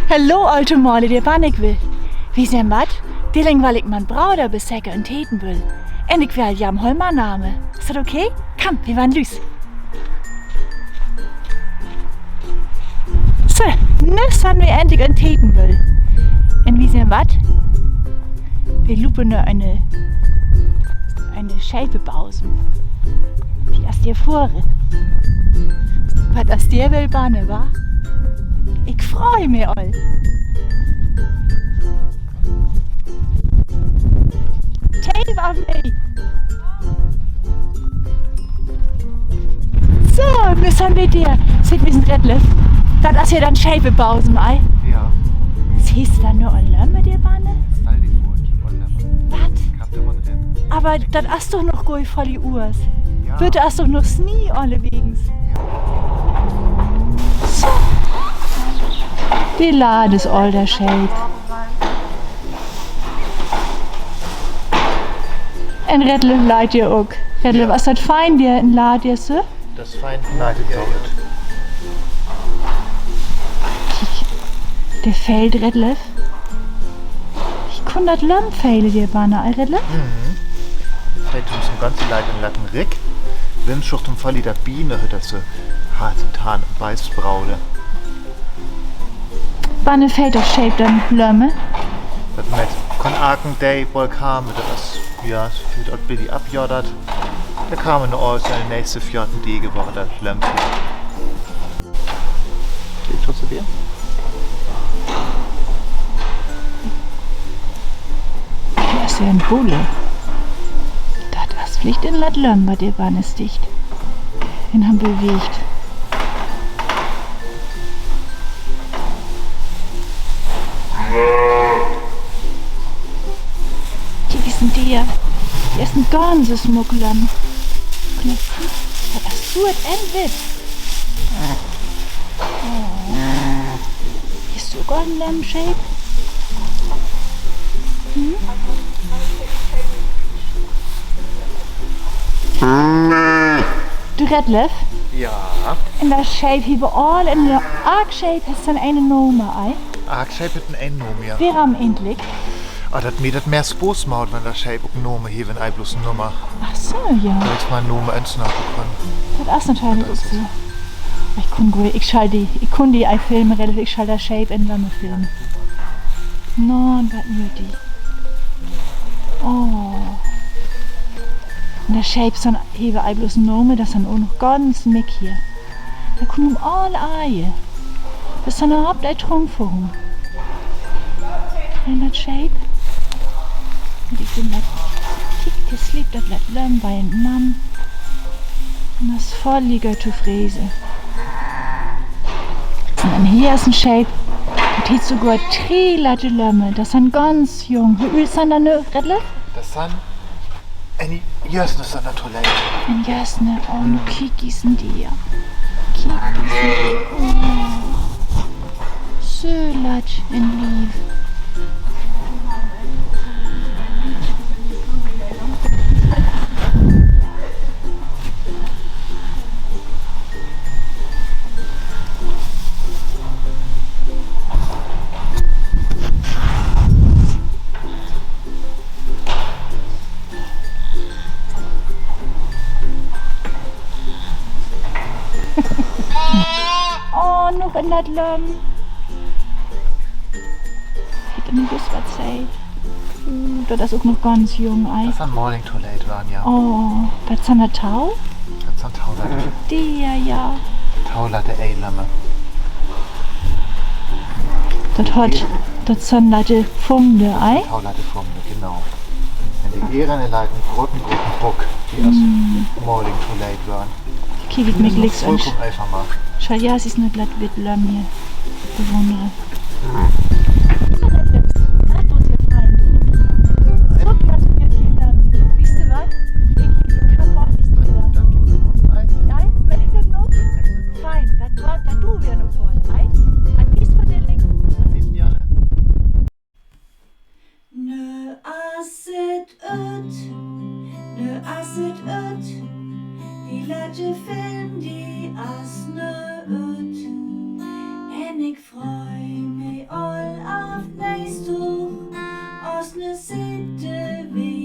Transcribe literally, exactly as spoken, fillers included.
Hallo, alte Mannen, de Banne, ik wil. Wie sent wat? De Lingwalik, mien Broder, besöke en Tätenbüll. En ik wil jam hol man name. Is dat okay? Kom, wie wandele. Zo, nu sent wie endlich en Tätenbüll. En wie sent wat? Wie lopen nao en, en Scheepebausen. Wie is de vore? Wat is de wel banne, wa? Ik frei mich al. Tjei, wa mee. Zo, nu sent wie dao. Sik, wie sent Redliff. Dat is jo dan Scheepebausen, ei. Jo. Sühst du do nor Lömme, de Banne? Stal di vör, kiek, Lömme. Wat? Ik hab dor mal drin. Ävver dat is doch noch gor nit voll Uhr. Jo. Bötter is doch noch Snee allewegens. Jo. Zo. De Lade is al dao, Scheep. En Redliff leit jo ok. Redliff, jo. Is dat fein, dao en Lade, so? Dat is fein, nei, dat is ok. Kiek, de felt, Redliff. Ik kunn dat Lömme fele, de Banne, ei, Redliff? Mhm. Felt, doe bös en ganze Leit en Latten rik. Wem schucht em Falli dat Biene, dat se hart, tan, beiß, braude. Wann felt dat Scheep dan Lömme? Dat met, kunn aken, de Bolkame, dat is, jo, dat felt ok billig ab, jo, dat. Dor kome noch, also en de nächste veertien Däg, wo dat Lömme felt. Willst du Bier? Dat is jo en Bulle. Dat is villicht en Latt Lömme, dee Banne sticht. En hant bewegt. Kiek, dee is en Deer. Dee is en ganze Smuck, Lömme. Kiek, dat is zwoart en witt. Oh. Is sogor en Lömmscheep. Hm? Du, Redliff? Jo. En dat Scheep hie bie al, en elk Scheep hett sien eenen Nomen, ei? Elk Scheep hett eenen Nomen, jo. Worum egentlich? Ah, dat mi dat mea Spaaß maut, wenn dat Scheep ok en Nomen hett, wenn ei bloß en Nomen. Ach so, jo. Dat ik mienen Nomen ens nagoke kann. Dat is natürlich ok so. Ik kunn goot, ik schall dee, ik kunn dee ei filme, Redliff, ik schall dat Scheep en Lömme filme. No, en wat nüt dee. Oh. En dat Scheep, dat hett ei bloß en Nomen, dat is ok noch ganz mick hie. Dee kunn hum al eie. Dat is en Haup, dee Trunk vör hum. En dat Scheep. En dee kunn dat, kiek, dee sliept dat Latt Lömme bie en Mam. En dat is volliger Tofreden. En dan hie is en Scheep. Dat hett sogor dree Latte Lömme. Dat sent ganz jung. Wie oolt sent dee nu, Redliff? Dat sent En Jesne sent dat, Toilette. En Jesne, oh, nu kiek ins en Deer. Kiek ins en Deer. Oh. Zo lüttj en leef. Oh, noch en Latt Lömme. Hett en Guss wat zeig. Uh, dat is ok noch ganz jung, ei. Dat sent Morning Toilette, jo. Oh, dat sent Tau? Dat sent Taulatte. Dee, jo, jo. Taulatte, ei Lömme. Dat hett, dat sent Latte Fumde, ei? Taulatte Fumde, genau. En de Ehren erleiden groten, groten Bock, dee es Morning Toilette wören. Kiek, ik mik liks an. Vollkommen einfach mal. Schau, jo, et es en Latt Witt Lömme hie. Bewundere. Weesst du wat? Ik, ik hab Angst. Nei, wenn ik dat noch? Fein, dat doon, dat doon mer noch mol. Ei? An dies Vertelling. Nö, as et ut. Nö, as et ut. De lüttje Film, dee as nö ut. En ik frei mi Nasib de vî